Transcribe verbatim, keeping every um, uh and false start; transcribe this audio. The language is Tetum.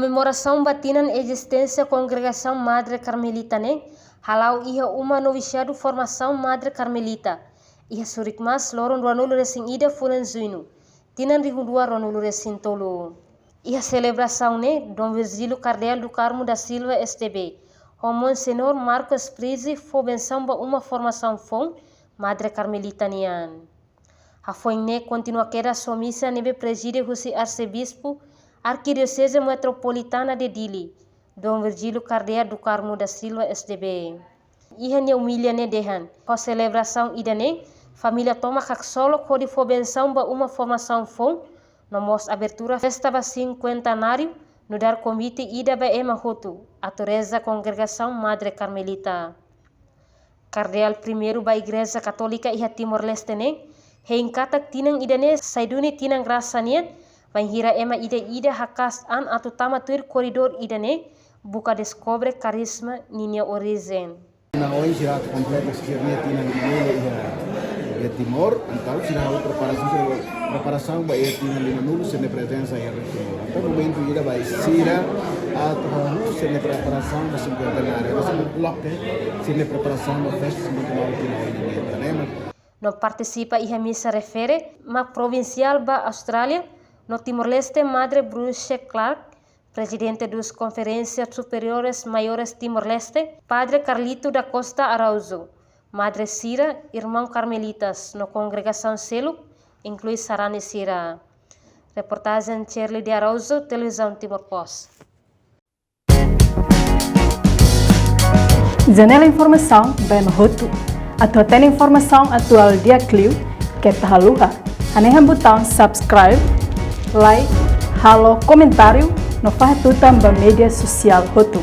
Komemorasaun ba tinan ezisténsia Kongregasaun Madre Karmelita ne'e hala'o iha uma novisiadu formasaun Madre Karmelita, iha Surikmas, loron ruanulu-resin-ida fulan Juñu, tinan rihun rua ruanulu-resin-tolu. Iha selebrasaun ne'e, Dom Virgílio Kardeál do Carmo da Silva, S D B, ho Monseñór Marcos Prizzi fó bensaun ba uma formasaun foun Madre Karmelita nian. Hafoin ne'e kontinua kedas ho misa ne'ebé prezide husi Arsebispu Arkidioseze Metropolitana de Dili, Dom Virgílio Kardeál do Carmo da Silva, S D B. Iha nia omilia ne'e dehan, ho selebrasaun ida-ne'e, família tomak haksolok hodi fó bensaun ba uma formasaun foun, no mós abertura festa ba sinkuentenáriu, nu'udar konvite ida ba ema hotu atu reza Kongregasaun Madre Karmelita. Kardeál Primeiru ba Igreja Katólika iha Timor-Leste ne'e hein katak tinan ida-ne'e sai duni tinan grasa nian, bainhira ema ida-idak haka'as an atu tama tuir korredór ida-ne'e, buka deskobre karisma ninia orijen. Tinan oin sira atu kompleta sira-nia tinan limanulu iha, iha Timor, entaun sira halo preparasaun, sira preparasaun ba iha tinan limanulu sira-nia prezensa iha Timor. Entaun momentu ida ba sira atu halo sira-nia preparasaun ba sinkuentenáriu, ba sira-nia loke sira-nia preparasaun ba festa sinkuentenáriu tinan oin nian. Tanema. No partisipa iha misa refere mak Provinsiál ba Austrália no Timor-Leste, Madre Bruce Clark, Prezidente dos Conferências Superiores Maiores Timor-Leste, Padre Carlito da Costa Araújo, Madre sira, Irmaun Karmelitas no kongregasaun seluk, inklui sarani sira. Reportajen Shirley de Araújo, Televizaun Timor Post. Janela informasaun ba ema hotu. Atu hatene informasaun atuál di'ak liu, keta haluha hanehan butaun subscribe, like, halo komentáriu no fahe tutan ba média sosiál hotu.